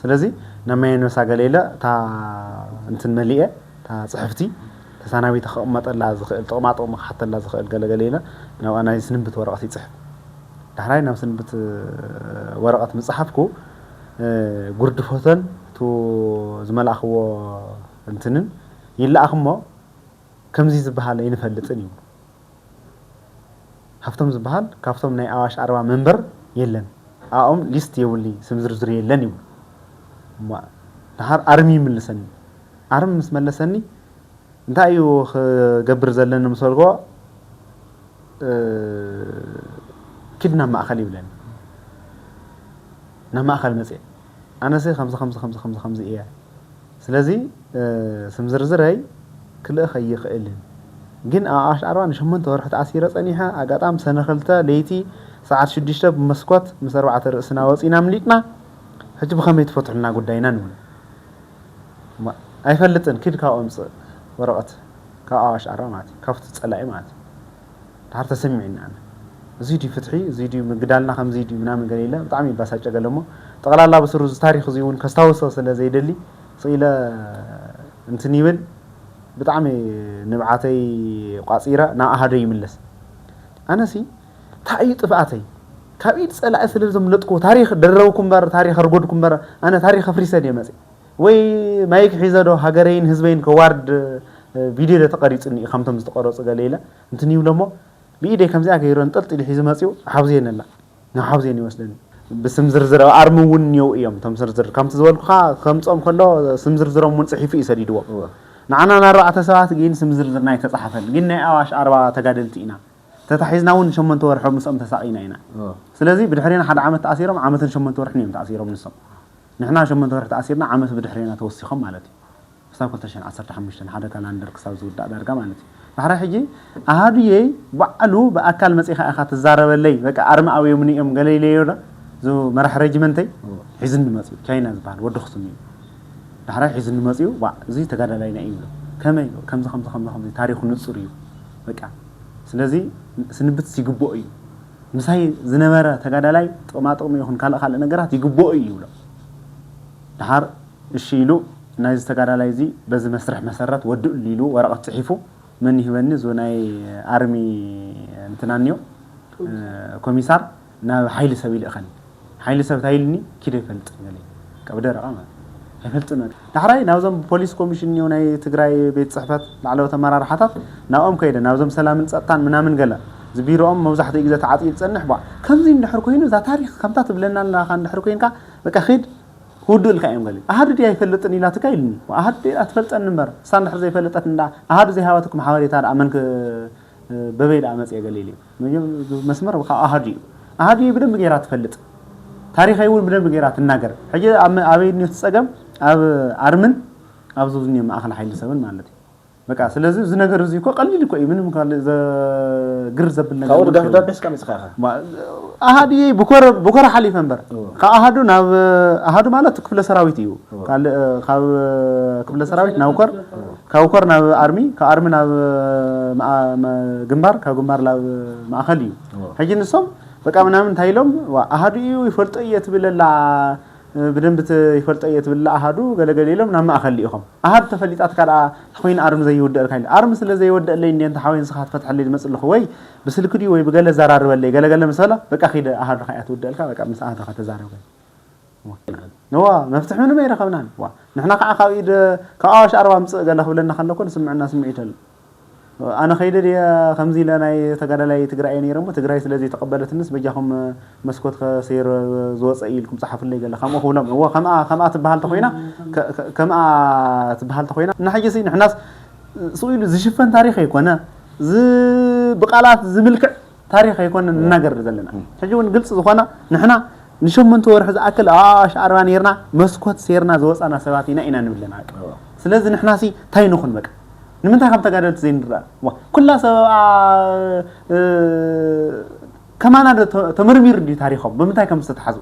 ስለዚ ናብ መያኖሳ ገለ ኢለ እታ እንትን መሊኤ እታ ፅሕፍቲ ተሳናቢተ ክቕመጠላ ዝኽእል ጥቕማ ጥቕሚ ክሓተላ ዝኽእል ገለገለ ኢለ ናብኣ ናይ ስንብት ወረቐት ይፅሕፍ። ዳሕራይ ናብ ስንብት ወረቐት ምፅሓፍኩ ጉርዲ ፎቶን እቲ ዝመላእኽዎ እንትንን ይለኣኽ እሞ ከምዚ ዝበሃል ኣይንፈልጥን ይብሉ። ሃፍቶም ዝበሃል ካብቶም ናይ ኣዋሽ ኣርባ መንበር የለን። ኣኦም ሊስት የብሉይ፣ ስም ዝርዝር የለን ይብሉ። እሞ ድሓር ኣርሚ ይምልሰኒ። ኣርሚ ምስ መለሰኒ እንታይ እዩ ክገብር ዘለኒ ምስ በልክዎ፣ ኪድ ናብ ማእኸል ይብለኒ። ናብ ማእኸል መፅየ። ኣነሲ ከምዚ ከምዚ ከምዚ ከምዚ ከምዚ እየ። ስለዚ ስም ዝርዝረይ ክልእኽ ኣይኽእልን። ግን ኣብ ኣዋሽ ኣርባ ንሸሞንተ ወርሒ ተኣሲረ ፀኒሐ። ኣጋጣሚ ሰነ ክልተ ለይቲ ሰዓት ሽዱሽተ ብመስኮት ምስ ኣርባዕተ ርእስና ወፂና ኣምሊጥና። ሕጂ ብኸመይ ትፈትሑልና ጉዳይና ንብል። እሞ ኣይፈልጥን፣ ኪድ ካብኡ ኣምፅእ ወረቐት፣ ካብ ኣዋሽ ኣርባ ማለት እዩ፣ ካብቲ ፀላኢ ማለት እዩ። ድሓር ተሰሚዑኒ ኣነ። እዚ ድዩ ፍትሒ፣ እዚ ድዩ ምግዳልና፣ ከምዚ ድዩ ምናምን ገለ ኢለ ብጣዕሚ ይባሳጨ ገለ እሞ፣ ጠቕላላ ብስሩ እዚ ታሪኽ እዚ እውን ከስታውሶ ስለ ዘይደሊ ስቕ ኢለ እንትን ይብል። ብጣዕሚ ንብዓተይ ቋፂረ ናብ ኣሃደይ ይምለስ። ኣነሲ እንታይ እዩ ጥፍኣተይ? ካብ ኢድ ፀላኢ ስለ ዘምለጥኩ ታሪኽ ደረብኩ እምበር፣ ታሪኽ ኣርጎድኩ እምበር፣ ኣነ ታሪኽ ኣፍሪሰ ድየ መፅእ? ወይ ማይክ ሒዘ ዶ ሃገረይን ህዝበይን ከዋርድ ቪድዮ ዶ ተቐሪፁኒ እዩ ከምቶም ዝተቐረፁ ገለ ኢለ እንትን ይብሎ እሞ ብኢደይ ከምዚኣ ገይሩ ኣንጠልጢሉ ሒዙ መፂኡ ሓብዜን ኣላ። ናብ ሓብዜን ይወስደኒ። ብስም ዝርዝር ኣብ ኣርሚ እውን እኒው እዮም እቶም ዝርዝር። ከምቲ ዝበልኩኻ ከምፅኦም ከሎ ስም ዝርዝሮም እውን ፅሒፉ እዩ ሰዲድዎም። ንዓና ንኣርባዕተ ሰባት ግን ስም ዝርዝርና ኣይተፃሓፈን። ግን ናይ ኣዋሽ ኣርባ ተጋደልቲ ኢና። ተታሒዝና እውን ሸሞንተ ወርሒ ምስኦም ተሳቒና ኢና። ስለዚ ብድሕሬና ሓደ ዓመት ተኣሲሮም ዓመትን ሸሞንተ ወርሕን እዮም ተኣሲሮም ንሶም። ንሕና ሸሞንተ ወርሒ ተኣሲርና ዓመት ብድሕሬና ተወሲኾም ማለት እዩ። ክሳብ ክልተ ሽሕን ዓሰርተ ሓሙሽተን ሓደ ካላንደር ክሳብ ዝውዳእ ዳርጋ ማለት እዩ። ዳሕራይ ሕጂ ኣሃዱየይ ባዕሉ ብኣካል መጺኻ ኢኻ ትዛረበለይ፣ በቃ ኣርሚ ኣብዮምኒ እዮም ገለ ኢለዮ ዶ፣ እዚ መራሒ ሬጅመንተይ ሒዙኒ መጺኡ፣ ቻይና ዝበሃል ወዲ ኣኽሱም እዩ። ዳሕራይ ሒዙኒ መጺኡ፣ ዋእ፣ እዚ ተጋዳላይና እዩ ይብሎ። ከመይ? ከምዚ፣ ከምዚ፣ ከምዚ፣ ከምዚ፣ ታሪኹ ንጹር እዩ። በቃ ስለዚ ስንብትስ ይግብኦ እዩ። ምሳይ ዝነበረ ተጋዳላይ ጥቕማ ጥቕሚ ይኹን ካልእ ካልእ ነገራት ይግብኦ እዩ ይብሎ። ደሓር እሺ ኢሉ ናይዚ ተጋዳላይ እዚ በዚ መስርሕ መሰረት ወድእሉ ኢሉ ወረቐት ጽሒፉ መን ይህበኒ? እዚ ናይ ኣርሚ እንትና እኒኦ ኮሚሳር ናብ ሓይሊ ሰብ ይልእኸኒ። ሓይሊ ሰብ እንታይ ኢልኒ? ኪደ ይፈልጥ ገለ ቀብ ደረቐ ማለት ኣይፈልጥን። ዳሕራይ ናብዞም ፖሊስ ኮሚሽን እኒኦ ናይ ትግራይ ቤት ጽሕፈት ላዕለዎት ኣመራርሓታት ናብኦም ከይደ ናብዞም ሰላምን ጸጥታን ምናምን ገለ እዚ ቢሮኦም መብዛሕትኡ ግዜ ተዓጽዩ ዝጸንሕ ቧ ከምዚ እንድሕር ኮይኑ እዛ ታሪኽ ከምታ ትብለና ኣለኻ እንድሕር ኮይንካ በቃ ኺድ ክውድእልካ እዮም ገለ ኣሃዱ ድያ ኣይፈልጥን ኢላትካ ኢልኒ ኣሃዱ ድያ ትፈልጠኒ እምበር እሳ እንድሕር ዘይፈለጠት እንዳ ኣሃዱ ዘይሃበትኩም ሓበሬታ ደኣ መን በበይ ደኣ መፅየ ገለ ኢሉ መስመር ካብ ኣሃዱ እዩ ኣሃዱ እዩ ብደንብ ገይራ ትፈልጥ ታሪኸይ እውን ብደንብ ገይራ ትናገር ሕጂ ኣበይ እኒዮ ትፀገም ኣብ ኣርምን ኣብዚ ዝኒዮ ማእኸል ሓይሊ ሰብን ማለት እዩ በቃ ስለዚ እዚ ነገር እዚ እኮ ቀሊል እኮ እዩ ምንም ካልእ ዘግር ዘብል ነገር ካብኡ ድጋፍ ዳቤ ኣስቀሚጥካ ኢኻ ኣሃዱ ብኮረ ብኮረ ሓሊፈ እምበር ካብ ኣሃዱ ናብ ኣሃዱ ማለት ክፍለ ሰራዊት እዩ ካብ ክፍለ ሰራዊት ናብ ኮር ካብ ኮር ናብ ኣርሚ ካብ ኣርሚ ናብ ግንባር ካብ ግንባር ናብ ማእኸል እዩ ሕጂ ንሶም በቃ ምናምን እንታይ ኢሎም ኣሃዱ እዩ ይፈልጦ እየ ትብለላ ብደንብ ይፈልጦ እየ ትብል ኣሃዱ ገለገለ ኢሎም ናብ ማእኸል ልኢኾም ኣሃዱ ተፈሊጣትካ ደኣ ተኮይኑ ኣርሚ ዘይውደእልካ ኢሉ ኣርሚ ስለ ዘይወደእለይ እንዲ እንተ ሓወይ ንስኻ ትፈትሐለይ ዝመፅ ኣለኹ ወይ ብስልኪ ድዩ ወይ ብገለ ዘራርበለይ ገለገለ ምስ በላ በቃ ኪደ ኣሃዱ ከኣ ትውደእልካ በቃ ምስ ኣሃዱ ከኣ ተዛረብ ነዋ መፍትሒ ምንም ኣይረኸብናን ዋ ንሕና ከዓ ካብ ኢድ ካብ ኣዋሽ ኣርባ ምፅእ ገለ ክብለና ከለኮ ንስምዕና ስምዒት ኣሎ ኣነ ከይደ ድየ ከምዚ ኢለ ናይ ተጋዳላይ ትግራይ እየ ነይረ እሞ ትግራይ ስለ ዘይተቐበለትንስ በጃኹም መስኮት ከሰይር ዝወፀ እዩ ኢልኩም ፀሓፉለይ ገለ ከምኡ ክብሎም እዎ ከምኣ ከምኣ ትበሃል ተኮይና ከምኣ ትበሃል ተኮይና እና ሕጂ ሲ ንሕናስ ስኡ ኢሉ ዝሽፈን ታሪክ ኣይኮነ ብቃላት ዝምልክዕ ታሪክ ኣይኮነ ንናገር ዘለና ሕጂ እውን ግልፂ ዝኾና ንሕና ንሸሞንተ ወርሒ ዝኣክል ኣብ ኣዋሽ ኣርባ ነይርና መስኮት ሴርና ዝወፃና ሰባት ኢና ኢና ንብለና ስለዚ ንሕና ሲ እንታይ ንኹን በቃ ንምንታይ ከም ተጋደልቲ ዘይንረኣ ኩላ ሰብ ከማና ዶ ተመርሚሩ ድዩ ታሪኾም ብምንታይ ከም ዝተተሓዙ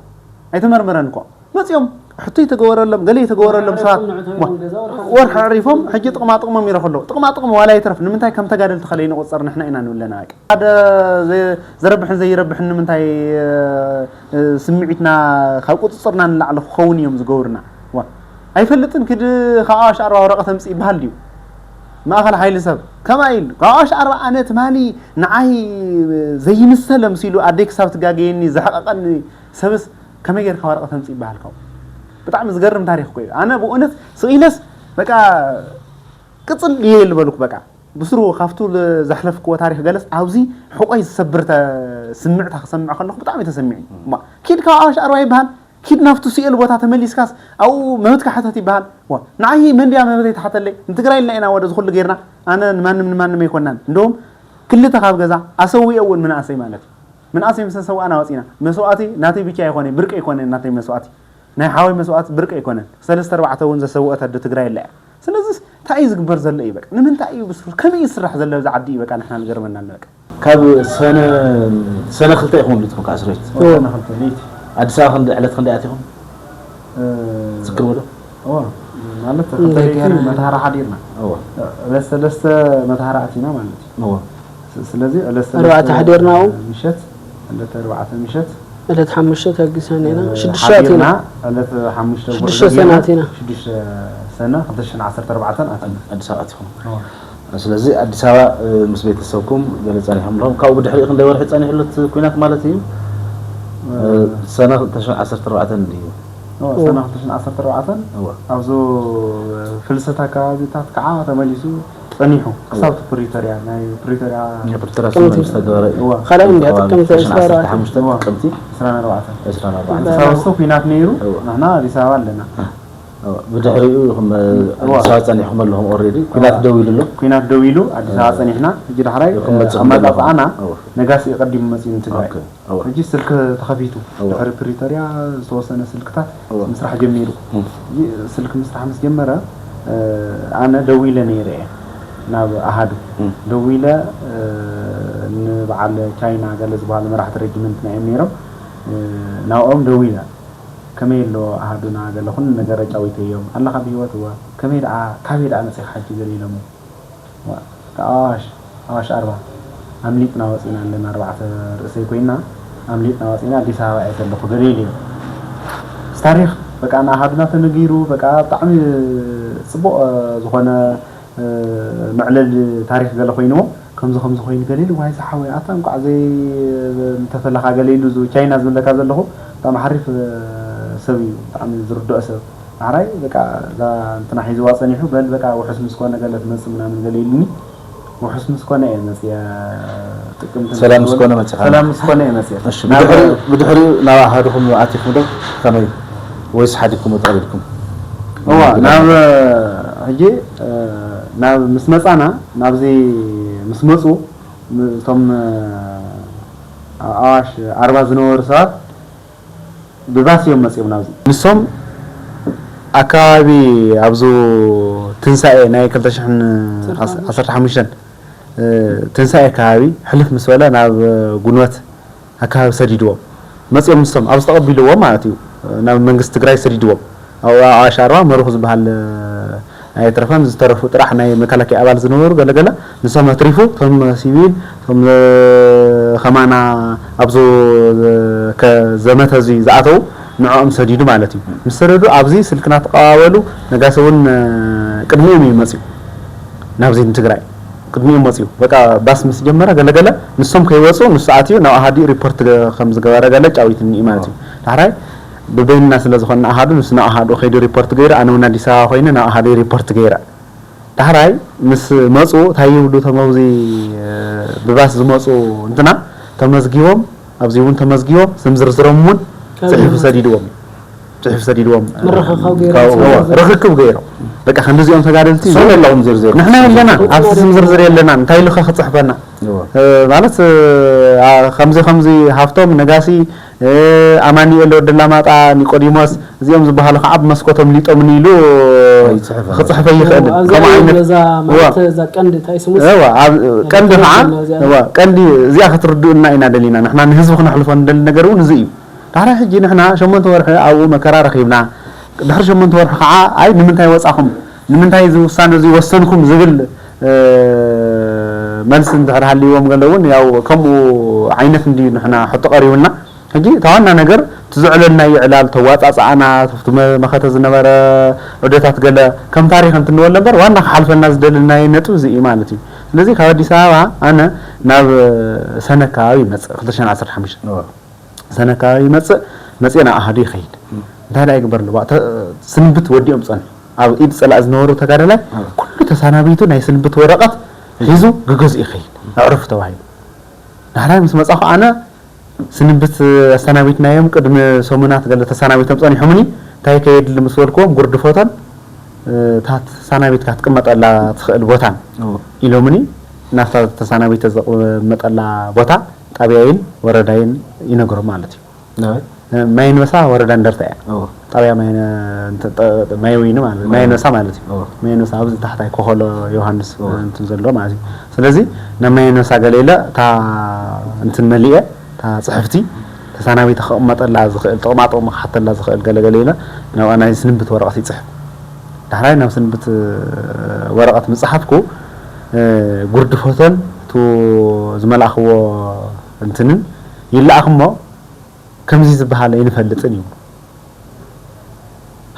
ኣይተመርመረን እኮ መፂኦም ሕቶ ይተገበረሎም፣ ገለ ይተገበረሎም ሰባት ወርሒ ኣዕሪፎም ሕጂ ጥቕማ ጥቕሞም ይረኽቡ ኣለዉ። ጥቕማ ጥቕሚ ዋላ ይትረፍ፣ ንምንታይ ከም ተጋደልቲ ከለይ ንቑጸር ንሕና ኢና ንብለና። በቃ ሓደ ዘ-፣ ዘረብሕን ዘይረብሕን ንምንታይ፣ እ፣ እ፣ ስምዒትና ካብ ቁጽጽርና ንላዕሊ ክኸውን እዮም ዝገብሩና። ዋ፣ ኣይፈልጥን፣ ክድ ካብ ኣዋሽ ኣርባ ወረቐት ኣምጽእ ይበሃል ድዩ? ማእኸል ሓይሊ ሰብ ከማይ ኢሉ ካብ ኣዋሽ ኣርባ ኣነ ትማሊ ንዓይ ዘይምሰል ኣምሲሉ ኣደይ ክሳብ ትጋገየኒ ዘሕቐቐኒ ሰብስ ከመይ ጌርካ ወረቐት ኣምጽእ ይበሃል ካብኡ? ብጣዕሚ ዝገርም ታሪኽ እኮ እዩ። ኣነ ብእውነት ስቕ ኢለስ በቃ ቅጽል እየ ዝበልኩ በቃ። ብስሩ ካብቱ ል-፣ ዘሕለፍክዎ ታሪኽ ገለስ ኣብዚ ሕቖይ ዝሰብር ተ-፣ ስምዕታ ክሰምዕ ከለኹ ብጣዕሚ ተሰሚዑ። እማ ኪድ ካብ ኣዋሽ ኣርባ ይበሃል፣ ኪድ ናብቱ ስኤል ቦታ ተመሊስካስ ኣብኡ መብትካ ሕተት ይበሃል። ዋ፣ ንዓይ መን ድያ መብተይ ትሓተለይ? ንትግራይ ኢልና ኢና ወደ ዝኹሉ ጌርና። ኣነ ንማንም ንማንም ኣይኮናን። እንደውም ክልተ ካብ ገዛ ኣሰዊኦ እውን ምንኣሰይ ማለት እዩ። ምንኣሰይ ምስ ሰውኣና ወፂና። መስዋእቲ ናተይ ብቻ ኣይኮነ፣ ብርቂ ኣይኮነ ናተይ መስዋእቲ። ናይ ሓወይ መስዋእቲ ብርቂ ኣይኮነን። ሰለስተ ኣርባዕተ እውን ዘሰውአት ኣደ ትግራይ ኣላ እያ። ስለዚ እንታይ እዩ ዝግበር ዘሎ እዩ በቃ። ንምንታይ እዩ ብስሩ-፣ ከመይ እዩ ዝስራሕ ዘሎ ኣብዚ ዓዲ እዩ በቃ ንሕና ዝገርመና ኣሎ በቃ። ካብ ሰነ-፣ ሰነ ክልተ ኢኹም ኣምሊጥኩም ካብ እስር ቤት? እወ። ሰነ ክልተ ለይቲ። ኣዲስ ኣበባ ክንዲ ዕለት ክንደይ ኣቲኹም? እ፣ ትዝክርዎ ዶ? እወ። ማለት እንደ ክልተ ለይቲ ገርመ-፣ መተሃራ ሓዲርና። እወ። ዕለት ሰለስተ መተሃራ ኣቲና ማለት እዩ። እወ። ስ-፣ ስለዚ ዕለት ኣርባዕተ ሰለስተ ሓዲርና ኣብኡ። ምሸት፣ ዕለት ኣርባዕተ ምሸት ዕለት ሓሙሽተ ተጊሰና ኢና። እ፣ ሽዱሽተ ሓዲርና፣ ኣቲና። ዕለት ሓሙሽተ ሽዱሽተ ቁርሲ ሰነ ጌርና፣ ኣቲና። ሽዱሽተ ሰነ ክልተ ሽሕን ዓሰርተ ኣርባዕተን ኣቲና። ኣዲስ ኣበባ ኣቲኹም። እወ። ስለዚ ኣዲስ ኣበባ፣ እ፣ ምስ ቤተሰብኩም ገለ ጸኒሖም ኣለኹም። ካብኡ ብድሕሪኡ ክንደይ ወርሒ ጸኒሑ ኣሎ እቲ ኲናት ማለት እዩ? እ፣ እ፣ ሰነ ክልተ ሽሕን ዓሰርተ ኣርባዕተን እንድዩ። እወ፣ እወ። ሰነ ክልተ ሽሕን ዓሰርተ ኣርባዕተን እወ። ኣብዞ ፍልሰት ኣካባቢታት ከዓ ተመሊሱ ጸኒሑ እወ። ክሳብ እቲ ፕሪቶርያ፣ ናይ ፕሪቶርያ ናይ ፕሪቶርያ ጥቅምቲ። ስምምዕ ዝተገበረ እዩ። እወ። ካልኣይ እንድያ ከባቢ ጥቅምቲ ዕስራን ዓሰርተ ሓሙሽተን እወ። ጥቅምቲ ዕስራን ኣርባዕተን። ዕስራን ኣርባዕተን። እወ። ክሳብ እሱ ኲናት ነይሩ፣ እወ። ንሕና ኣዲስ ኣበባ ኣለና። እወ። ብድሕሪኡ ኢኹም፣ እ፣ እወ። ኣዲስ ኣበባ ጸኒሕኩም ኣለኹም ኦልሬዲ። ኲናት እወ። ደው ኢሉ ኣሎ። ኲናት ደው ኢሉ ኣዲስ ኣበባ እወ። ጸኒሕና። ሕጂ ዳሕራይ፣ ኢኹም እ፣ መጺኹም ኣለኹም። ኣመጻጽኣና እወ። ነጋሲ ቀዲሙ መጺኡ ንትግራይ። ኦኬ። እወ። ሕጂ ስልኪ ተኸፊቱ። እወ። ድሕሪ ፕሪቶርያ ዝተወሰነ ስልክታት እወ። ምስራሕ ጀሚሩ። እም። ሕጂ ስልኪ ምስራሕ ምስ ጀመረ፣ እ፣ ኣነ ደዊለ ነይረ እየ ናብ ኣሃዱ። እም። ደዊለ፣ እ፣ ንበዓል ቻይና ገለ ዝበሃሉ መራሕቲ ሬጅመንትና እዮም ነይሮም። እ፣ ናብኦም ደዊለ፣ "ከመይ ኣሎ ኣሃዱና?" ገለ ኩሉ ነገር ኣጫዊተዮም። "ኣለኻ ብህይወት?" "እወ." "ከመይ ደኣ፣ ካበይ ደኣ መጺኻ ሕጂ?" ገለ ኢሎሞ። ዋ፣ ካብ ኣዋሽ፣ ኣዋሽ ኣርባ ኣምሊጥና ወፂና ኣለና። ኣርባዕተ ርእሰይ ኮይና ኣምሊጥና ወፂና ኣዲስ ኣበባ እየ ዘለኹ ገለ ኢሉ እዩ። እዚ ታሪኽ በቃ ንኣሃዱና ተነጊሩ፣ በቃ ብጣዕሚ ፅቡቕ፣ እ፣ ዝኾነ፣ እ፣ መዕለሊ ታሪኽ ገለ ኮይንዎ፣ ከምዚ ከምዚ ኮይኑ ገለ ኢሉ፣ ዋይ ዝሓወይ፣ ኣታ እንኳዕ ዘይ ምተፈለኻ ገለ ኢሉ፣ እዚ ቻይና ዝብለካ ዘለኹ ብጣዕሚ ሓሪፍ፣ እ፣ ሰብ እዩ፣ ብጣዕሚ ዝርድኦ ሰብ። ዳሕራይ በቃ እዛ እንትና ሒዝዋ ጸኒሑ፣ በል በቃ ውሑስ ምስ ኮነ ገለ ትመጽእ ምናምን ገለ ኢሉኒ። ውሑስ ምስ ኮነ እየ መጽየ፣ ጥቅምቲ ሰላም ምስ ምስ ኮነ መጺኻ? ሰላም ምስ ኮነ እየ መጽየ። እሺ፣ ናብ ብድሕሪኡ፣ ብድሕሪኡ ናብ ኣሃዱኹም ኣቲኹም ዶ? ከመይ? ወይስ ሓዲግኩም ጠቕሊልኩም? እዋ፣ ናብ፣ ሕጂ፣ እ፣ ናብ ምስ መጻና፣ ናብዚ ምስ መጹ፣ ም-፣ እቶም፣ እ፣ ኣብ ኣዋሽ ኣርባ ዝነበሩ ሰባት ብባስ እዮም መጺኦም ናብዚ። ንሶም ኣከባቢ ኣብዚ ትንሳኤ ናይ ክልተ ሽሕን ዓሰርተ ሓሙሽተን፣ እ፣ ትንሳኤ ኣከባቢ ሕልፍ ምስ በለ ናብ ጉንበት ኣከባቢ ሰዲድዎም መጺኦም። ንሶም ኣብዚ ተቐቢልዎም ማለት እዩ። ናብ መንግስቲ ትግራይ ሰዲድዎም። ኣብ ኣዋሽ ኣርባ መሩኽ ዝበሃል ኣይተረፈን፣ ዝተረፉ ጥራሕ ናይ መከላከያ ኣባል ዝነበሩ ገለገለ ንሶም ኣትሪፉ፣ እቶም ሲቪል፣ እቶም ከማና ኣብዚ ከ-፣ ዘመተ እዚ ዝኣተው ንዕኦም ሰዲዱ ማለት እዩ። ምስ ሰደዱ ኣብዚ ስልክና ተቐባበሉ። ነጋሲ እውን ቅድሚኦም እዩ መፅዩ ናብዚ ንትግራይ። ቅድሚኦም መፅዩ። በቃ ባስ ምስ ጀመረ ገለገለ ንሶም ከይወፁ ንሱ ኣትዩ ናብ ኣሃዱ ሪፖርት ገ-፣ ከም ዝገበረ ገለ ጫዊትኒ እዩ ማለት እዩ። ዳሕራይ ብበይንና ስለ ዝኾንና ኣሃዱ፣ ንሱ ናብ ኣሃዱ ከይዱ ሪፖርት ገይሩ፣ ኣነ እውን ኣዲስ ኣበባ ኮይነ ናብ ኣሃዱ ሪፖርት ገይረ። ዳሕራይ ምስ መፁ እንታይ ይብሉ እቶም ኣብዚ፣ እ፣ ብባስ ዝመፁ እንትና ተመዝጊቦም፣ ኣብዚ እውን ተመዝጊቦም ስም ዝርዝሮም እውን ካብ ጽሒፉ ሪፖርት ሰዲድዎም እዩ። ጽሑፍ ሰዲድዎም። ምርኽኻብ ገይሮም ካብኡ ስም ዝርዝር። ርኽክብ ገይሮም። በቃ፣ ክንዲዚኦም ተጋደልቲ ንሶም የለኹም ዝርዝር። ንሕና የለና፣ ንሶም ኣብቲ ስም ዝርዝር የለና። እንታይ ኢሉ ኸ ክጽሕፈና? እዎ። እ፣ ማለት፣ እ፣ ኣ፣ ከምዚ፣ ከምዚ ሃፍቶም ነጋሲ፣ እ፣ ኣማኑኤል ወዲ ኣላማጣ፣ ኒቆዲሞስ፣ እዚኦም ዝበሃሉ ኸዓ ብመስኮቶም ሊጦምኒ ኢሉ ኣይጽሕፍን። ክጽሕፈ ይኽእል። ኣብዚ ከምኡ ዓይነት ነዛ እዋ። ማለት እዛ ቀንዲ እንታይ ስሙስ? እዋ፣ ኣብ፣ ናይ ቀንዲ ኸዓ፣ እዚኣ። እዋ፣ ቀንዲ እዚኣ ክትርድኡና ኢና ደሊና። ንሕና ንህዝቢ ክነሕልፎ ንደሊ ነገር እውን እዚ እዩ። ዳሕራይ ሕጂ ንሕና ሸሞንተ ወርሒ ኣብኡ መከራ ረኺብና፣ ድሕሪ ሸሞንተ ወርሒ ከዓ ኣይ ንምንታይ ወፃኹም፣ ንምንታይ እዚ ውሳነ እዚ ወሰንኩም ዝብል መልሲ እንድሕር ሃልይዎም ገለ እውን ያው ከምኡ ዓይነት እንድዩ ንሕና ሕቶ ቀሪቡልና። ሕጂ እታ ዋና ነገር እቲ ዝዕለልናዮ ዕላል ተዋፃፅኣና እቲ መኸተ ዝነበረ ዑደታት ገለ ከም ታሪክ እንትንበል ነበር ዋና ክሓልፈልና ዝደለናዮ ነጥብ እዚ እዩ ማለት እዩ። ስለዚ ካብ ኣዲስ ኣበባ ኣነ ናብ ሰነ ከባቢ ይመፅእ ክልተ ሽሕን ዓሰርተ ሓሙሽተን ሰነ ከባቢ ይመፅእ መፅኤ ናብ ኣሃዱ ይኸይድ። እንታይ ደኣ ይግበር ኣለዎ? ስንብት ወዲኦም ፀንሑ ኣብ ኢድ ፀላእ ዝነበሩ ተጋደላይ ኩሉ ተሳናቢቱ ናይ ስንብት ወረቐት ሒዙ ግገዝኡ ይኸይድ ኣዕርፉ ተባሂሉ። ዳሕራይ ምስ መፃኹ ኣነ ስንብት ኣሰናቢትናዮም ቅድሚ ሰሙናት ገለ ተሳናቢቶም ፀኒሖምኒ እንታይ ከየድሊ ምስ በልክዎም ጉርዲ ፎቶን እታ ተሳናቢትካ ትቅመጠላ ትኽእል ቦታን ኢሎምኒ ናብታ ተሳናቢተ ዘቅመጠላ ቦታ ጣብያይን ወረዳይን ይነግሮም ማለት እዩ። ማይንበሳ ወረዳ እንደርታ እያ። ጣብያ ማይወይኒ ማለት ማይነሳ ማለት እዩ። ማይነሳ ኣብዚ ታሕታይ ኮኸሎ ዮሃንስ እንትን ዘሎ ማለት እዩ። ስለዚ ናብ ማይነሳ ገለ ኢለ እታ እንትን መሊኤ እታ ፅሕፍቲ ተሳናቢተ ክቕመጠላ ዝኽእል ጥቕማጥቕሚ ክሓተላ ዝኽእል ገለገለ ኢለ ናብኣ ናይ ስንብት ወረቐት ይፅሕፍ። ዳሕራይ ናብ ስንብት ወረቐት ምፅሓፍኩ ጉርዲ ፎቶን እቱ ዝመላእኽዎ እንትንን ይለኣኽ እሞ ከምዚ ዝበሃል ኣይንፈልጥን ይብሉ።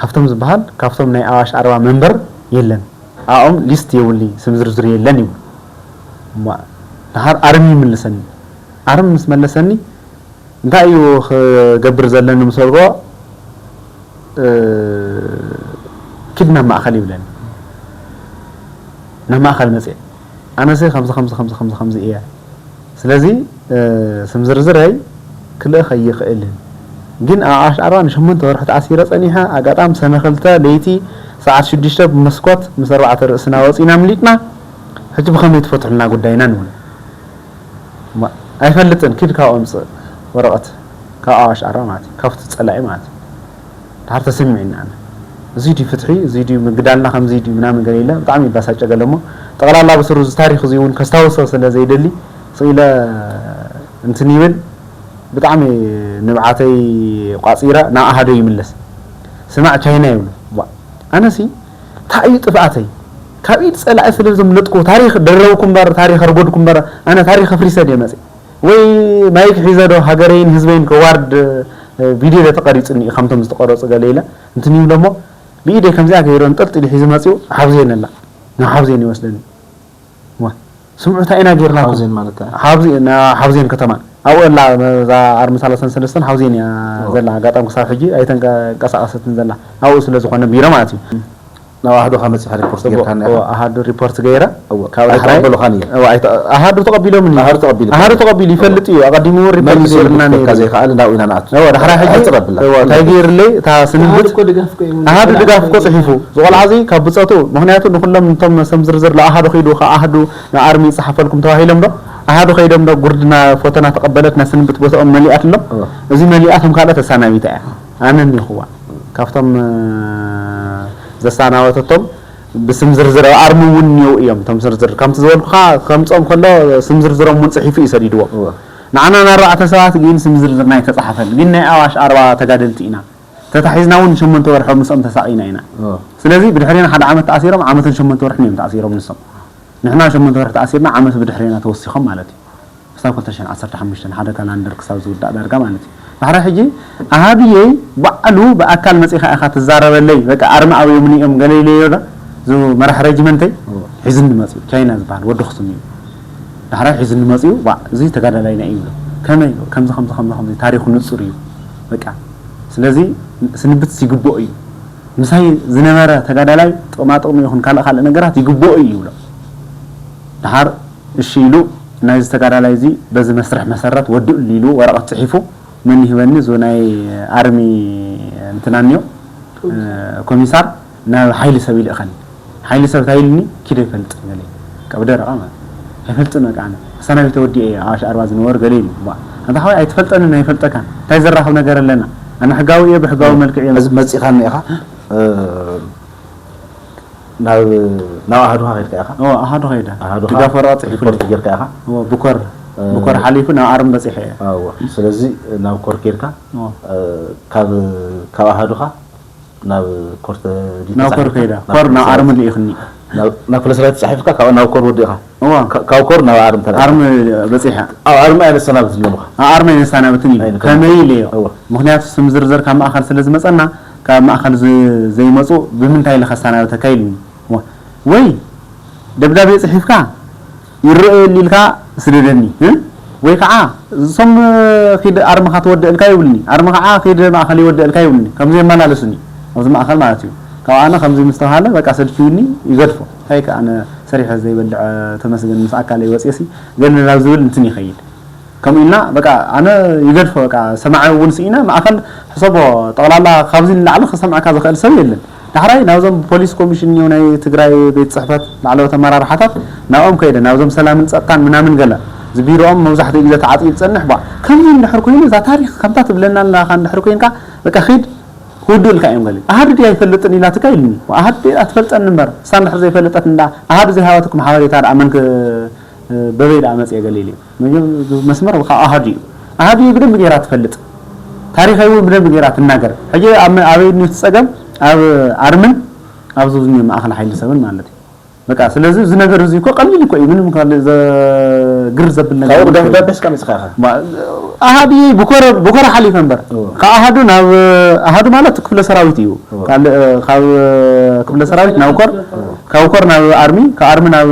ሃፍቶም ዝበሃል ካብቶም ናይ ኣዋሽ ኣርባ መንበር የለን። ኣኦም ሊስት የብሉይ ስም ዝርዝር የለን ይብሉ። እሞ ደሓር ኣርሚ ይምልሰኒ። ኣርሚ ምስ መለሰኒ እንታይ እዩ ክገብር ዘለኒ ምስ በልክዎ ኪድ ናብ ማእኸል ይብለኒ። ናብ ማእኸል መፅየ ኣነሲ ከምዚ ከምዚ ከምዚ ከምዚ ከምዚ እየ ስለዚ ስም ዝርዝረይ ክልእኽ ኣይኽእልን። ግን ኣብ ኣዋሽ ኣርባ ንሸሞንተ ወርሒ ተኣሲረ ፀኒሐ። ኣጋጣሚ ሰነ ክልተ ለይቲ ሰዓት ሽዱሽተ ብመስኮት ምስ ኣርባዕተ ርእስና ወፂና ኣምሊጥና። ሕጂ ብኸመይ ትፈትሑልና ጉዳይና ንብል። እሞ ኣይፈልጥን። ኪድ ካብኡ ኣምፅእ ወረቐት ካብ ኣዋሽ ኣርባ ማለት እዩ። ካብቲ ፀላኢ ማለት እዩ። ድሓር ተሰሚዑኒ ኣነ። እዙይ ድዩ ፍትሒ? እዙይ ድዩ ምግዳልና? ከምዚ ድዩ ምናምን ገለ ኢለ ብጣዕሚ ይባሳጨ ገለ እሞ ጠቕላላ ብስሩ እዚ ታሪክ እዙይ እውን ከስታውሶ ስለ ዘይደሊ ስቕ ኢለ እንትን ይብል ብጣዕሚ ንብዓተይ ቋፂረ ናብ ኣሃዶ ይምለስ። ስማዕ ቻይና ይብሉ። ዋ ኣነሲ እንታይ እዩ ጥፍኣተይ? ካብ ኢድ ፀላኢ ስለ ዘምለጥኩ ታሪክ ደረብኩ እምበር ታሪክ ኣርጎድኩ እምበር ኣነ ታሪክ ኣፍሪሰ ድየ መፅእ ወይ ማይክ ሒዘ ዶ ሃገረይን ህዝበይን ከዋርድ ቪድዮ ዶ ተቐሪፁኒ እዩ ከምቶም ዝተቐረፁ ገለ ኢለ እንትን ይብሎ እሞ ብኢደይ ከምዚኣ ገይሩ ኣንጠልጢሉ ሒዙ መፂኡ ሓውዜን ኣላ ናብ ሓውዜን ይወስደኒ። ዋ ስምዑ እንታይ ኢና ጌርናኩም? ሓውዜን ማለት እንታይ? ሓውዜ- ና- ሓውዜን ከተማ ኣብኡ ኣላ እዛ ኣርሚ ሰላሳን ሰለስተን ሓውዜን እያ ዘላ። ኣጋጣሚ ክሳብ ሕጂ ኣይተንቀሳቀሰትን ዘላ ኣብኡ ስለ ዝኾነ ቢሮ ማለት እዩ። ናብ ኣህዱኻ መፂኻ ሪፖርት ጌርካ እኒኢኻ? ኣሃዱ ሪፖርት ገይረ። እወ፣ ካብ ዳሕራይ ኣይተቐበሉኻን እዮም? እወ፣ ኣይተ- ኣሃዱ ተቐቢሎምኒ። ኣሃዱ ተቐቢሉ። ኣሃዱ ተቐቢሉ ይፈልጥ እዩ። ኣቐዲሙ እውን ሪፖርት መልሱ ገይሩልና ክፍተካ ነይሩ። ዘይከኣል እንዳኡ ኢና ንኣቱ። እወ፣ ዳሕራይ ሕጂ ኣይትረብላ። እወ፣ እንታይ ገይርለይ እታ ስንብት ኣሃዱ እኮ ድጋፍ እኮ እዩ። ኣሃዱ ድጋፍ እኮ ጽሒፉ ዝቆልዓ እዚ ካብ ብጸቱ ምኽንያቱ ንኹሎም እቶም ስም ዝርዝር ለኣሃዱ ኺዱ ከኣህዱ ንኣርሚ ይጽሓፈልኩም ተባሂሎም ዶ ኣሃዱ ኸይዶም ዶ ጉርድና ፎቶና ተቐበለት ናይ ስንብት ቦታኦም መሊኣትሎም። እወ። እዚ መሊኣቶም ካልኦት ተሳናቢታ እያ። ኣነ እኒኹዋ ካብቶም ዘሳናበተቶም ብስም ዝርዝር ኣብ ኣርሚ እውን እኒው እዮም። እቶም ዝርዝር ከምቲ ዝበልኩኻ ከምፅኦም ከሎ ስም ዝርዝሮም እውን ፅሒፉ እዩ ሰዲድዎም። እወ። ንዓና ንኣርባዕተ ሰባት ግን ስም ዝርዝርና ኣይተፃሓፈን። ግን ናይ ኣዋሽ ኣርባ ተጋደልቲ ኢና። ተታሒዝና እውን ሸሞንተ ወርሒ ምስኦም ተሳቒና ኢና። እወ። ስለዚ ብድሕሬና ሓደ ዓመት ተኣሲሮም ዓመትን ሸሞንተ ወርሕን እዮም ተኣሲሮም ንሶም። ንሕና ሸሞንተ ወርሒ ተኣሲርና ዓመት ብድሕሬና ተወሲኾም ማለት እዩ። ክሳብ ክልተ ሽሕን ዓሰርተ ሓሙሽተን ሓደ ካላንደር ክሳብ ዝውዳእ ዳርጋ ማለት እዩ። ዳሕራይ ሕጂ ኣሃዱየይ ባዕሉ ብኣካል መፂኻ ኢኻ ትዛረበለይ በቃ ኣርሚ ኣብዮምኒ እዮም ገለ ኢለዮ ዶ እዚ መራሕ ረጅመንተይ ሒዙኒ መፅኡ ቻይና ዝበሃል ወዲ ክሱም እዩ። ዳሕራይ ሒዙኒ መፅኡ ዋ እዚ ተጋዳላይና እዩ ይብሎ ከመይ ከምዚ ከምዚ ከምዚ ከምዚ ታሪኹ ንፁር እዩ በቃ ስለዚ ስንብትስ ይግብኦ እዩ ምሳይ ዝነበረ ተጋዳላይ ጥቕማጥቕሚ ይኹን ካልእ ካልእ ነገራት ይግብኦ እዩ ይብሎ። ደሓር እሺ ኢሉ ናይዚ ተጋዳላይ እዚ በዚ መስርሕ መሰረት ወድኡሉ ኢሉ ወረቐት ፅሒፉ መን ይህበኒ እዚ ናይ ኣርሚ እንትና እኒኦ ኮሚሳር ናብ ሓይሊ ሰብ ይልእኸኒ ሓይሊ ሰብ እንታይ ኢልኒ ኪዶ ይፈልጥ ገለ ቀብ ደረቐ ማለት ኣይፈልጥን በቃ ኣነ ኣሳናቢተ ወዲኤ ኣዋሽ ኣርባ ዝነበሩ ገለ ኢሉ ኣንታ ሓወይ ኣይትፈልጠንን ኣይፈልጠካን እንታይ ዘራኽብ ነገር ኣለና ኣነ ሕጋዊ እየ ብሕጋዊ መልክዕ እየ እዚ መፂኻኒ ኢኻ ናብ ናብ ኣሃዱኻ ከድካ ኢኻ? ኦ ኣሃዱ ከይደ ኣሃዱኻ ድጋፍ ወረቐት ጽሒፉ ሪፖርት ጌርካ ኢኻ? ኦ ብኮር እ፣ ብኮር ሓሊፉ ናብ ኣርም በጺሐ እየ። ኣዎ። ስለዚ ናብ ኮር ኬድካ ኦ እ፣ ካብ ካብ ኣሃዱኻ ናብ ኮር ተ- ናብ ኮር ከይዳ ኮር ናብ ኣርሚ ልኢኽኒ ናብ ክፍለ ሰራዊት ተጻሒፍካ ካብ ናብ ኮር ወዲእኻ እዋ ካብ ኮር ናብ ኣርሚ ተላ ኣርሚ በጺሐ ኣብ ኣርሚ ኣይነሰናብትን ኢሎምኻ ኣርሚ ኣይነሳናብትን እዩ ኣይነሳናብትን። ከመይ ኢለዮ እዋ ምክንያቱ ስም ዝርዝር ካብ ማእኸል ስለ ዝመፀና ካብ ማእኸል ዝ- ዘይመፁ ብምንታይ ኢለኻ ኣሰናብተካ ኢሉኒ እዋ ወይ ደብዳቤ ፅሒፍካ ይረኣየሉ ኢልካ ስደደኒ እ? ወይ ከዓ እሶም ኺድ ኣርምኻ ትወደእልካ ይብልኒ ኣርሚ ከዓ ኺድ ማእኸል ይወደእልካ ይብልኒ ከምዚ የመላለሱኒ ኣብዚ ማእኸል ማለት እዩ ካብ ኣነ ከምዚ ምስ ተባሃለ በቃ ሰልችዩኒ ይገድፎ እንታይ ከ ኣነ ሰሪሐ ዘይበልዕ ተመስገን ምስ ኣካለይ ወፅየሲ ገለ ናብ ዝብል እንትን ይኸይድ ከምኡ ኢልና በቃ ኣነ ይገድፎ በቃ ሰማዒ እውን ስኢነ ማእኸል ሕሰቦ ጠቕላላ ካብዚ ንላዕሊ ክሰምዐካ ዝኽእል ሰብ የለን ዳሕራይ ናብዞም ፖሊስ ኮሚሽን እዩ ናይ ትግራይ ቤት ፅሕፈት ላዕለዎት ኣመራርሓታት ናብኦም ከይደ ናብዞም ሰላምን ፀጥታን ምናምን ገለ እዚ ቢሮኦም መብዛሕትኡ ግዜ ተዓፅዩ ዝፀንሕ ቧ ከምዚ እንድሕር ኮይኑ እዛ ታሪክ ከምታ ትብለና ኣለካ እንድሕር ኮይንካ በቃ ኺድ ክውድእልካ እዮም ገለ ኣሃዱ ድያ ኣይፈልጥን ኢላትካ ኢልኒ ኣሃዱ ድያ ትፈልጠኒ እምበር እሳ እንድሕር ዘይፈለጠት እንዳ ኣሃዱ ዘይሃበትኩም ሓበሬታ ደኣ መን በበይ ደኣ መፅየ ገለ ኢሉ መስመር ካብ ኣሃዱ እዩ ኣሃዱ እዩ ብደንብ ገይራ ትፈልጥ ታሪኸይ እውን ብደንብ ገይራ ትናገር ሕጂ ኣበይ ኒት ፀገም ኣብ ኣርምን ኣብ ዙዝኒ ማእኸል ሓይሊ ሰብን ማለት እዩ በቃ ስለዚ እዚ ነገር እዚ እኮ ቀሊል እኮ እዩ ምንም ካልእ ዘግር ዘብል ነገር ካብኡ ብደብዳቤ እስካ መፅኻ ኢኻ ኣሃዱ ብኮረ ብኮረ ሓሊፈ እምበር ካብ ኣሃዱ ናብ ኣሃዱ ማለት ክፍለ ሰራዊት እዩ ካልእ ካብ ክፍለ ሰራዊት ናብ ኮር ካብ ኮር ናብ ኣርሚ ካብ ኣርሚ ናብ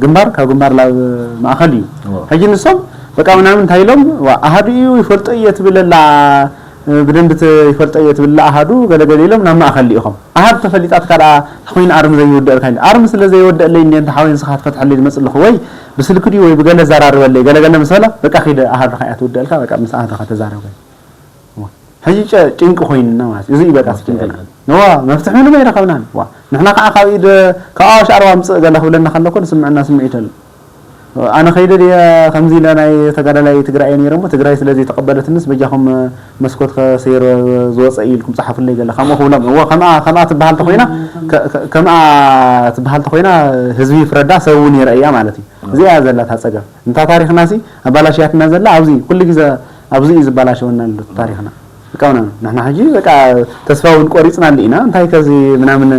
ግንባር ካብ ግንባር ናብ ማእኸል እዩ ሕጂ ንሶም በቃ ምናምን እንታይ ኢሎም ኣሃዱ እዩ ይፈልጦ እየ ትብለላ ብደንብ ይፈልጦ እየ ትብል ኣሃዱ ገለገለ ኢሎም ናብ ማእኸል ልኢኾም ኣሃዱ ተፈሊጣትካ ደኣ ተኮይኑ ኣርሚ ዘይውደእልካ ኢሉ ኣርሚ ስለ ዘይወደእለይ እንደ እንተ ሓወይ ንስኻ ትፈትሐለይ ዝመጽእ ኣለኹ ወይ ብስልኪ ድዩ ወይ ብገለ ዘራርበለይ ገለገለ ምስ በላ በቃ ኺደ ኣሃዱ ኸኣ ትውደእልካ በቃ ምስ ኣሃዱ ኸኣ ተዛረብ ሕጂ ጭንቂ ኮይንና ማለት እዚ እዩ በቃ ጭንቅና ነዋ መፍትሒ ምንም ኣይረኸብናን ዋ ንሕና ከዓ ካብ ኢድ ካብ ኣዋሽ ኣርባ ምፅእ ገለ ክብለና ከለኮ ንስምዕና ስምዒት ኣሎ ኣነ ከይደ ድየ ከምዚ ኢለ ናይ ተጋዳላይ ትግራይ እየ ነይረ እሞ ትግራይ ስለዘይተቐበለትንስ በጃኹም መስኮት ከሰይር ዝወፀ እዩ ኢልኩም ፀሓፉለይ ገለ ከምኡ ክብሎም እዎ ከምኣ ከምኣ ትበሃል ተኮይና ከምኣ ትበሃል ተኮይና ህዝቢ ይፍረዳ ሰብ እውን ይረእያ ማለት እዩ እዚኣ እያ ዘላታ ፀገም እንታ ታሪክና ሲ ኣባላሽያትና ዘላ ኣብዚ ኩሉ ግዜ ኣብዚ እዩ ዝበላሸወና ኣሎ ታሪክና በቃ ምናምን ንሕና ሕጂ በቃ ተስፋ እውን ቆሪፅና ኣሎ ኢና እንታይ ከዚ ምናምን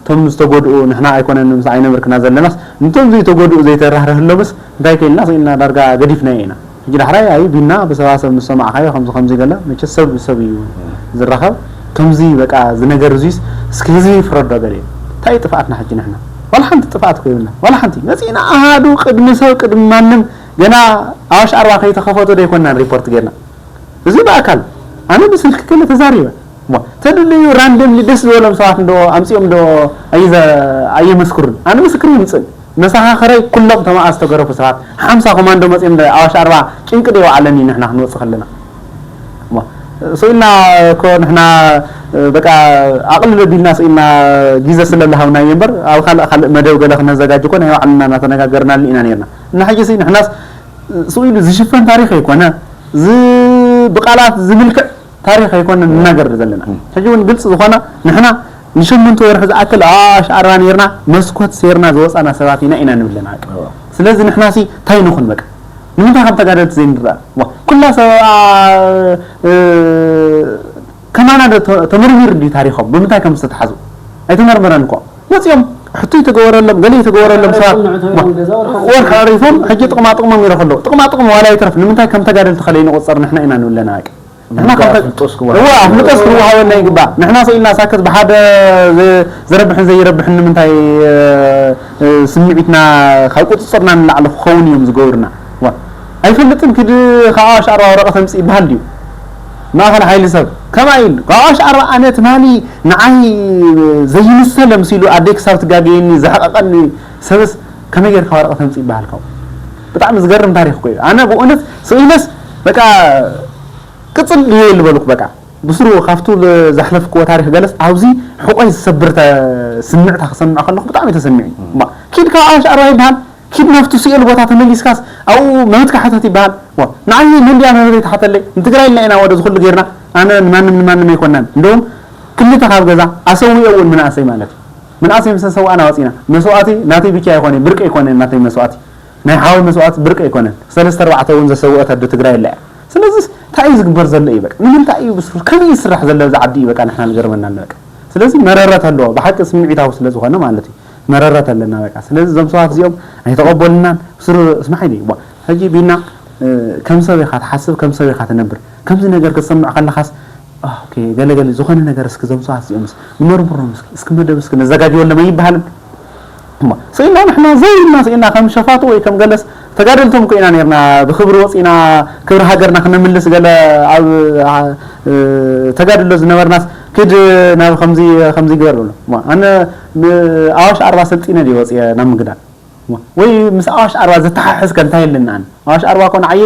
እቶም ዝተጎድኡ ንሕና ኣይኮነን ምስ ኣይነብርክና ዘለናስ እንቶም ዘይተጎድኡ ዘይተራህረህሎምስ እንታይ ከይልና ስኢልና ዳርጋ ገዲፍናዮ ኢና ሕጂ ዳሕራይ ኣይ ቢና ብሰባሰብ ምስ ሰማዕካዮ ከምዚ ከምዚ ገለ መቸ ሰብ ሰብ እዩ ዝራኸብ ከምዚ በቃ እዚ ነገር እዚስ እስኪ ህዝቢ ይፍረዶ ገለ እንታይ ጥፍኣትና ሕጂ ንሕና ዋላ ሓንቲ ጥፍኣት እኮ የብልና ዋላ ሓንቲ መፂእና ኣሃዱ ቅድሚ ሰብ ቅድሚ ማንም ገና ኣዋሽ ኣርባ ከይተኸፈቱ ዶ ኣይኮንናን ሪፖርት ጌርና እዚ ብኣካል ኣነ ብስልኪ ከለ ተዛሪበ ተድልዩ ራንደምሊ ደስ ዝበሎም ሰባት እንዶ ኣምፅኦም ዶ ኣየመስክሩን ኣነ ምስክር ይምፅእ መሰኻኽረይ ኩሎም ተማኣ ዝተገረፉ ሰባት ሓምሳ ኮማንዶ መፅኦም ኣዋሽ ኣርባ ጭንቂ ዶ ይወዓለኒ ንሕና ክንወፅእ ከለና ስኢልና እኮ ንሕና በቃ ኣቕልል ቢልና ስኢልና ግዜ ስለ ዝሃብናዮ እምበር ኣብ ካልእ ካልእ መደብ ገለ ክነዘጋጅ እኮ ናይ ባዕልና እናተነጋገርናሉ ኢና ነርና እና ሕጂ ንሕናስ ስኢሉ ዝሽፈን ታሪኽ ኣይኮነ ብቃላት ዝምልክዕ ታሪኽ ኣይኮነ ንናገር ዘለና ሕጂ እውን ግልፂ ዝኾነ ንሕና ንሸመንተ ወርሒ ዝኣክል ኣዋሽ ኣርባ ነርና መስኮት ሴርና ዝወፃና ሰባት ኢና ኢና ንብለና ስለዚ ንሕና ሲ እንታይ ንኹን በቃ ንምንታይ ከም ተጋደልቲ ዘይንረኣ ኩላ ሰብ ከማና ተመርሚሩ ድዩ ታሪኾም ብምንታይ ከም ዝተተሓዙ ኣይተመርመረን እኮ መፅኦም ሕቶ ይተገበረሎም ገለ ይተገበረሎም ሰባት ወርሒ ኣሪፎም ሕጂ ጥቕማ ጥቕሞም ይረኽቡ ኣለዉ ጥቕማ ጥቕሚ ዋላ ይትረፍ ንምንታይ ከም ተጋደልቲ ከለይ ንቆፀር ንሕና ኢና ንብለና በቂ ንሕና ከም ኣፍልጦስ ክወሃበና ይግባእ ንሕና ስኢልና ሳክት ብሓደ ዘረብሕን ዘይረብሕን ንምንታይ ስምዒትና ካብ ቁፅፅርና ንላዕሊ ክኸውን እዮም ዝገብሩና ኣይፈልጥን ክድ ካብ ኣዋሽ ኣርባ ወረቐት ኣምፅእ ይበሃል ድዩ ማእኸል ሓይሊ ሰብ ከማይ ኢሉ ካብ ኣዋሽ ኣርባ ኣነ ትማሊ ንዓይ ዘይምሰለ ምስ ኢሉ ኣደይ ክሳብ ትጋገየኒ ዘሕቐቐኒ ሰብስ ከመይ ጌርካ ወረቐት ኣምፅእ ይበሃል ካብኡ ብጣዕሚ ዝገርም ታሪኽ እኮ እዩ ኣነ ብእውነት ስኢለስ በቃ ቅፅል ድየ ዝበልኩ በቃ ብስሩ ካብቱ ዘሕለፍክዎ ታሪክ ገለስ ኣብዚ ሕቆይ ዝሰብር ስምዕታ ክሰምዕ ከለኩ ብጣዕሚ ተሰሚዑ ኪድ ካብ ኣዋሽ ኣርባ ይበሃል ኪድ ናብቱ ስኤል ቦታ ተመሊስካስ ኣብኡ መብትካ ሕተት ይበሃል ንዓይ መንድያ መብት ይተሓተለይ ንትግራይ ኢልና ኢና ወደ ዝኩሉ ገይርና ኣነ ንማንም ንማንም ኣይኮናን እንደውም ክልተ ካብ ገዛ ኣሰዊኦ እውን ምንኣሰይ ማለት እዩ ምንኣሰይ ምስ ሰዋእና ወፂና መስዋእቲ ናተይ ብቻ ኣይኮነ ብርቂ ኣይኮነ ናተይ መስዋእቲ ናይ ሓወይ መስዋእቲ ብርቂ ኣይኮነን ሰለስተ ኣርባዕተ እውን ዘሰወአት ኣዶ ትግራይ ኣላ እያ ስለዚ እንታይ እዩ ዝግበር ዘሎ እዩ በቃ ንምንታይ እዩ ብስሩ ከመይ ይስራሕ ዘሎ እዚ ዓዲ እዩ በቃ ንሕና ዝገርመና ኣሎ በቃ ስለዚ መረረት ኣለዎ ብሓቂ ስምዒታዊ ስለ ዝኾነ ማለት እዩ መረረት ኣለና በቃ ስለዚ እዞም ሰባት እዚኦም ኣይተቐበሉናን ብስሩ ስማዕ ኢሉ እዩ ሕጂ ቢና ከም ሰብ ኢኻ ትሓስብ ከም ሰብ ኢኻ ትነብር ከምዚ ነገር ክትሰምዕ ከለኻስ ኦኬ ገለ ገለ ዝኾነ ነገር እስኪ እዞም ሰባት እዚኦምስ ንመርምሮም እስኪ እስኪ መደብ እስኪ ነዘጋጅወሎም ኣይበሃልን እሞ ስኢና ንሕና ዘይልና ስኢና ከም ሸፋቱ ወይ ከም ገለስ ተጋደልቶም እኮ ኢና ነርና ብክብሪ ወፂና ክብሪ ሃገርና ክነምልስ ገለ ኣብ ተጋድሎ ዝነበርናስ ክድ ናብ ከምዚ ከምዚ ግበር ብሎ ኣነ ኣዋሽ ኣርባ ሰልጢነ ድየ ወፅየ ናብ ምግዳል ወይ ምስ ኣዋሽ ኣርባ ዝተሓሕዝ ከ እንታይ የለና ኣነ ኣዋሽ ኣርባ ኮ ንዓየ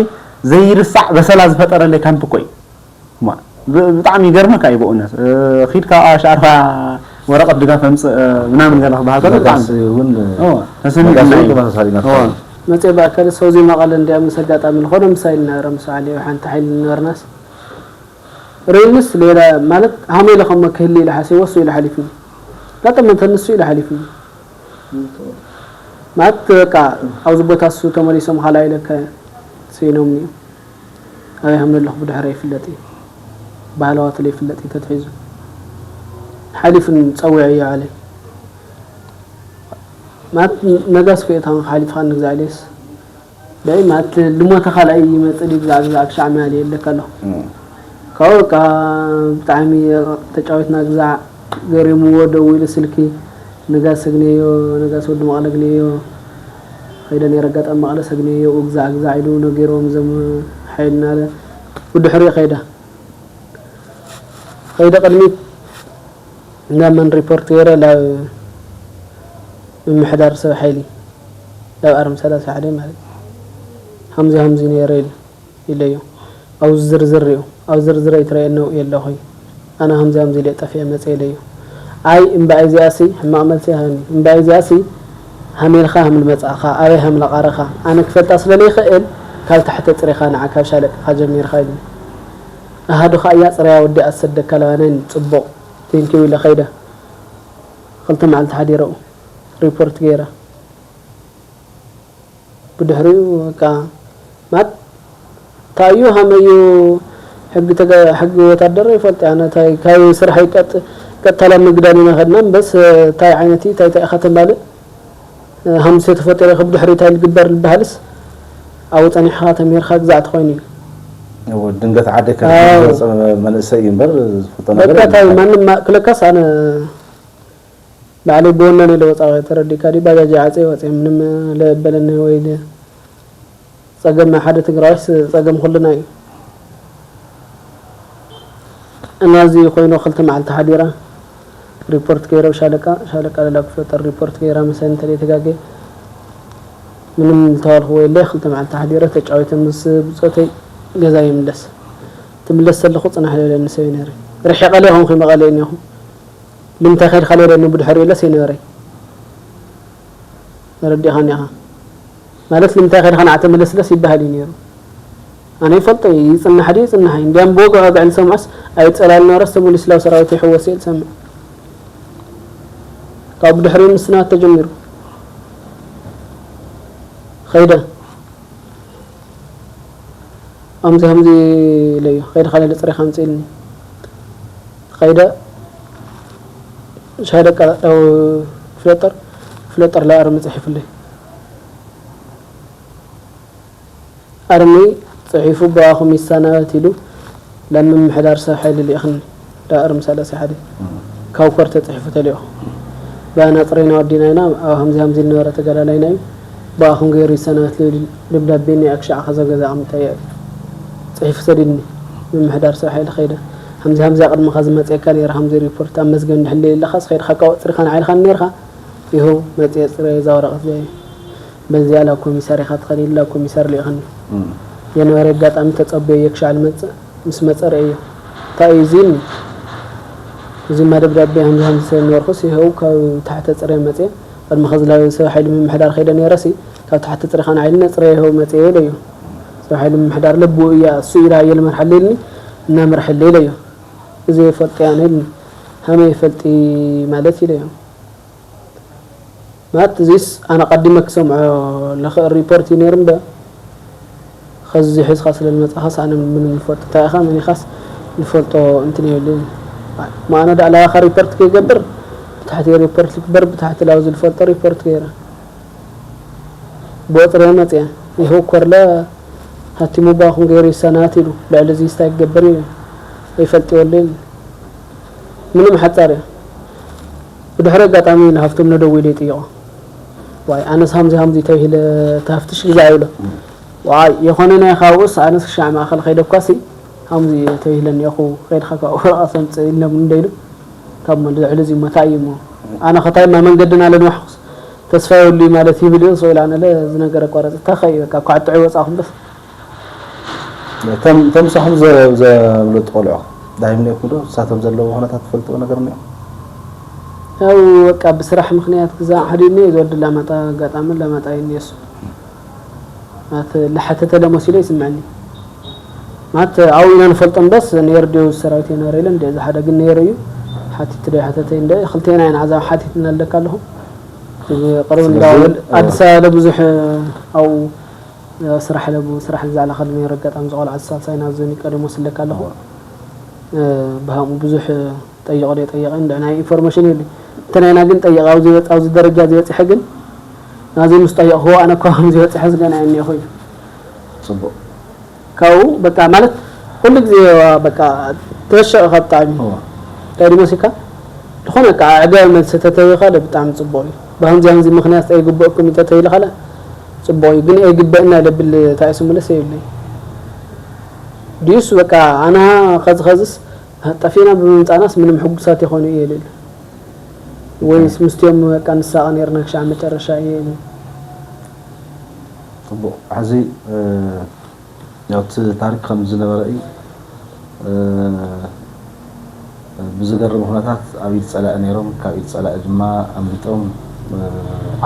ዘይርሳዕ በሰላ ዝፈጠረለይ ካምፕ እኮ እዩ ብጣዕሚ ይገርመካ እዩ ብእውነት ኺድካ ኣዋሽ ኣርባ ወረቀት ድጋፍ ኣምፅእ ምናምን ገለ ክበሃል ከሎ ብጣዕሚ እውን ተሰሚዑና እዩ ተመሳሳሊ ናት መፅእ ብኣካል ሰውዚ መቐለ እንዲያ ምስ ኣጋጣሚ ዝኾነ ምሳይ ዝነበረ ምስ ዓሊ ሓንቲ ሓይሊ ዝነበርናስ ርእዩንስ ሌላ ማለት ሃመይ ኢለ ከሞ ክህሊ ኢለ ሓሲበ እሱ ኢለ ሓሊፉኒ ኣጋጠመ እንተ ንሱ ኢለ ሓሊፉኒ ማለት በቃ ኣብዚ ቦታ እሱ ተመሊሶም ካልኣ ኢለካ ስኢኖምኒ እዮም ኣበይ ሃም ዘለኹ ብድሕረ ይፍለጥ እዩ ባህላዋ ተለይፍለጥ እዩ ተትሒዙ ሓሊፉን ፀዊዐዮ ዓሊ ማለት ነጋስ ክእታ ሓሊፍካ ንግዛዕ ኢለስ ዳይ ማለት ልሞተ ካልኣይ ይመፅእ ድዩ ግዛዕ ግዛዕ ክሻዕ ምናል የለካ ኣለኹ ካብኡ በቃ ብጣዕሚ ተጫወትና ግዛዕ ገሪምዎ ደዊሉ ስልኪ ነጋስ ግነዮ ነጋስ ወዲ መቐለ ግነዮ ከይደ ነይረ ኣጋጣሚ መቐለ ሰግነዮ ግዛዕ ግዛዕ ኢሉ ነጊሮም እዞም ሓይልና ብድሕሪኡ ከይደ ከይደ ቅድሚት ናብ መን ሪፖርት ገይረ ናብ ምምሕዳር ሰብ ሓይሊ ናብ ኣርም ሰላሳ ሓደ ማለት ከምዚ ከምዚ ነይረ ኢሉ ኢለዮ። ኣብ ዝርዝር ሪኡ፣ ኣብ ዝርዝር ኣይትረኣየኒ ውዒ ኣለኹ። ኣነ ከምዚ ከምዚ ኢለ ጠፊኤ መጸ ኢለዮ። ኣይ እምበኣይ እዚኣሲ ሕማቕ መልሲ ሃበኒ። እምበኣይ እዚኣሲ ሃሜልካ ሃምል መጻእኻ፣ ኣበይ ሃምል ኣቓረኻ፣ ኣነ ክፈልጣ ስለ ለይኽእል ካብ ታሕቲ ኣጽሪኻ ንዓ ካብ ሻለቃኻ ጀሚርካ ኢሉኒ። ኣሃዱኻ እያ ጽረያ ወዲ ኣሰደካ ለባነን ጽቡቕ ቴንኪው ኢለ ከይደ። ክልተ መዓልቲ ሓዲረኡ ሪፖርት ገይረ። ብድሕሪኡ በቃ ማት ታዩ ሃመዩ ሕጊ ተገ ሕጊ ወታደር ይፈልጥ ኣነ ታይ ካብ ስራሕ ይቀጥ ቀጥታ ላብ ምግዳል ኢና ከድና በስ ታይ ዓይነት እዩ ታይ ታይ ኢኻ ተማልእ ሃምሴ ተፈጢረ ከብ ድሕሪ ታይ ልግበር ልበሃልስ ኣብኡ ጸኒሕኻ ተምሂርካ ግዛዕ ትኾይኑ እዩ እዎ ድንገት ዓደ ኣዎ። ከመንእሰይ እዩ እምበር ዝፈልጦ ነገር በቃ ታይ የለን። ማንም ማ- ክለካስ ኣነ ባዕለይ ብወነን ኢለ ወፃኢ ተረዲእካ ድዩ ባጃጅ ዓፀ ወፅየ ምንም ለበለኒ ወይ ለ- ፀገም ናይ ሓደ ትግራዋይስ ፀገም ኩልና እዩ እና እዚ ኮይኑ ክልተ መዓልቲ ሓዲራ ሪፖርት ገይረ ሻለቃ ሻለቃ ለላ ክፈጠር ሪፖርት ገይራ መሰን እንተደይ ተጋገ ምንም ዝተባልክዎ የለ ክልተ መዓልቲ ሓዲረ ተጫዊተ ምስ ብፆተይ ገዛ ይምለስ ትምለስ ዘለኹ ፅናሕ ለለኒ ሰብ ነይረ ርሒቐ ለይኮንኩ መቐለ እኒኹ ልምንታይ ከድካ ነይረ ንብድሕሪኡ ኢለስ ኣይነበረይ ተረዲእኻኒ ኢኻ ማለት ልምንታይ ከድካ ንዓ ተመለስለስ ይበሃል እዩ ነይሩ ኣነ ይፈልጦ እዩ ይፅናሕ ድዩ ይፅናሕ እዩ እንዲያም ብወግዒ ወግዒ ዝሰምዖስ ኣይፀላል ነበረስ ተመሊሱ ላብ ሰራዊት ይሕወስ እየ ዝሰምዕ ካብ ብድሕሪኡ ምስናት ተጀሚሩ ኸይደ ኣምዚ ከምዚ ኢለዮ ከይደ ካልእ ፅሬኻ ኣምፅእልኒ ከይደ ሻይ ደቃ ክፍለጠር ክፍለጠር ለኣርሚ ፅሒፍለይ ኣርሚ ፅሒፉ ብኣኹም ይሰናበት ኢሉ ላብ ምምሕዳር ሰብ ሓይሊ ልኢኽኒ ዳእር ምሳለ ሰሓዲ ካብ ኮር ተፅሒፉ ተሊኦ ብኣና ፅሬና ወዲና ኢና ኣብ ሃምዚ ሃምዚ ዝነበረ ተጋዳላይና እዩ ብኣኹም ገይሩ ይሰናበት ልብል ደብዳቤ ናይ ኣክሻዕ ከዘገዛ ኣምጠየ ፅሒፉ ሰዲድኒ ምምሕዳር ሰብ ሓይሊ ከይደ ሃምዚ ሃምዚ ቅድምኻ ዝመፅየካ ነይረ ሃምዚ ሪፖርት ኣብ መዝገብ እንድሕር ኣለኻስ ከይድካ ካብ ፅሪኻ ንዓይልካ ነርካ ይሁ መፅየ ፅረ እዛ ወረቐት ዘይ በዚኣ ላብ ኮሚሳር ኢኻ ትኸድ ኢሉ ላብ ኮሚሳር ልኢኽኒ የንበሪ ኣጋጣሚ ተጸበዮ ክሻዕ ልመጽእ ምስ መጸ ረእዮ እንታይ እዩ እዚ ኢልኒ እዚማ ደብዳቤ ሃምዚ ሃምዚ ስለ ነበርኩስ ይኸው ካብ ታሕተ ጽረ መጽየ ቅድሚ ኸዚ ላብ ሰብ ሓይሊ ምምሕዳር ከይደ ነይረሲ ካብ ታሕተ ጽረ ኸን ዓይሊ ነጽረ ይኸው መጽየ ኢለዮ ሰብ ሓይሊ ምምሕዳር ለብኡ እያ እሱ ኢላ እየ ልመርሓለ ኢልኒ እናመርሐለ ኢለዮ እዚ የፈልጥ እያ ኢልኒ ሃመይ ይፈልጢ ማለት ኢለዮ ማለት እዚስ ኣነ ቀዲመ ክሰምዖ ልኽእል ሪፖርት እዩ ነይሩ እምበር ኸዚ ሒዝኻ ስለ ዝመጻኻ ኣነ ምንም ንፈልጦ እንታይ ኢኻ መን ኢኻስ ንፈልጦ እንትን የብልን። ማእነ ዳ ላኻ ሪፖርት ከይገብር ብታሕቲ ሪፖርት ልግበር ብታሕቲ ላውዚ ዝፈልጦ ሪፖርት ገይረ ብወጥረ መጽያ ይኸው ኮርለ ሃቲሙ ባኹም ገይሩ ይሰናት ኢሉ ልዕሊ እዚ ስታይ ክገብር እዩ ይፈልጥ ይወልን ምንም ሓጻር እያ። ብድሕሪ ኣጋጣሚ ንሃፍቶም ነደው ኢለ ይጥይቖ። ዋይ ኣነስ ሃምዚ ሃምዚ ተባሂለ ተሃፍትሽ ግዛዕ ኢሎ። ዋይ የኾነ ናይ ካብኡስ ኣነስ ክሻዕ ማእኸል ከይደኳሲ ሃምዚ ተባሂለኒ ኢኹ ከይድካ ካብ ወረቓ ሰምጽእ ኢሎም እንደ ኢሉ ካብ መ ልዕሊ እዚ መታ እዩ እሞ ኣነ ኸታይማ መንገድና ለንዋሕኩስ ተስፋ የብሉ ማለት ይብል እዩ ሰው ኢላ ነለ ዝነገረ ቋረጽ ተኸይ በቃ ኳዕጥዑ ይወጻኹም በስ እቶም እቶም ሳኹም ዘ- ዘብለጡ ቆልዑ ዳይም ነይርኩም ዶ ንሳቶም ዘለዎ ኩነታት ትፈልጥዎ ነገር እኒኦ ያው በቃ ብስራሕ ምክንያት ግዛ ሓዲኒ ዝወዲ ላማጣ ኣጋጣሚ ላማጣ ይንየሱ ማለት ለሓተተ ለመሲሉ ይስምዐኒ ማለት ኣብኡ ኢና ንፈልጦ እምበስ ነይሩ ድዩ ሰራዊት የናረ ኢለ እንደ እዚ ሓደ ግን ነይሩ እዩ ሓቲት ዶ ሓተተ እንደ ክልቴና ኢና ዓዛብ ሓቲት እናለካ ኣለኹ ቅርብ እንዳበል ኣዲስ ኣበባ ብዙሕ ኣብኡ ስራሕ ለቡ ስራሕ ዝዛዕላ ከድ ነይሩ ኣጋጣሚ ዝቆልዓ ሳልሳይ ናብ ዞን ቀደሞ ስለካ ኣለኹ ብሃሙ ብዙሕ ጠይቆ ዶ ጠየቀ እንደ ናይ ኢንፎርሜሽን የለ እንተ ናይና ግን ጠየቀ ኣብዚ በጽ ኣብዚ ደረጃ ዝበጽሐ ግን ናዚ ምስ ጠየቅዎ ኣነ እኮ ከም ዝበጽሐ ዝገና እኒኦ ኮይኑ ጽቡቅ ካብኡ በቃ ማለት ኩሉ ግዜ በቃ ተሸቀ ካብ ብጣዕሚ እንታይ ድመሲካ ዝኾነ ከዓ ዕገ መልሲ ተተይኸለ ብጣዕሚ ጽቡቅ እዩ ብሃምዚ ሃምዚ ምክንያት ኣይግበእኩም ተተይልኸለ ጽቡቅ እዩ ግን ኣይግበእና ለብል ታይሱ ምልስ የብለይ ድዩስ በቃ ኣና ኸዚ ኸዝስ ጠፊእና ብምምፃእናስ ምንም ሕጉሳት ይኾኑ እየ ልል ወይስ ምስቲኦም በቃ ንሳቐ ነርና ክሻዕ መጨረሻ እየ ልል ጽቡቅ ሕዚ ያው እቲ ታሪክ ከም ዝነበረ እዩ ብዝገርም ኩነታት ኣብ ኢድ ፀላኢ ነይሮም ካብ ኢድ ፀላኢ ድማ ኣምሊጦም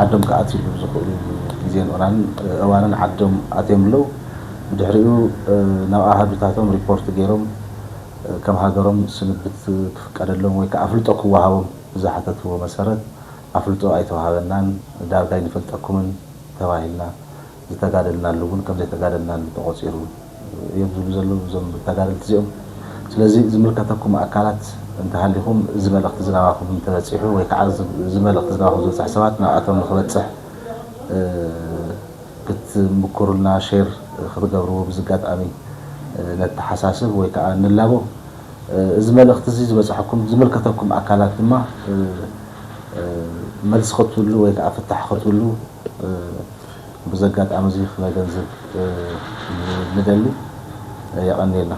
ዓዶም ክኣትሉ ዝኽእሉ ግዜን እዋናን እዋንን ዓዶም ኣትዮም ኣለዉ ብድሕሪኡ ናብ ኣሃዱታቶም ሪፖርት ገይሮም ከም ሃገሮም ስንብት ክፍቀደሎም ወይ ከዓ ኣፍልጦ ክወሃቦም ብዝሓተትዎ መሰረት ኣፍልጦ ኣይተዋሃበናን ዳርጋ ኣይንፈልጠኩምን ተባሂልና ዝተጋደልናሉ እውን ከም ዘይተጋደልናሉ ተቆፂሩ እዮም ዝብሉ ዘለዉ እዞም ተጋደልቲ እዚኦም። ስለዚ ዝምልከተኩም ኣካላት እንተሃሊኹም እዚ መልእኽቲ ዝናባኹም እንተበፂሑ ወይ ከዓ እዚ መልእኽቲ ዝናባኹም ዝበፅሐ ሰባት ናብኣቶም ንክበፅሕ ክትምኩሩልና ሼር ክትገብርዎ ብዚ ኣጋጣሚ ነተሓሳስብ ወይ ከዓ ንላቦ። እዚ መልእኽቲ እዚ ዝበፅሐኩም ዝምልከተኩም ኣካላት ድማ መልሲ ክትብሉ ወይ ከዓ ፍታሕ ክትብሉ ብዚ ኣጋጣሚ እዚ ክነገንዝብ ንደሊ። የቐንየልና።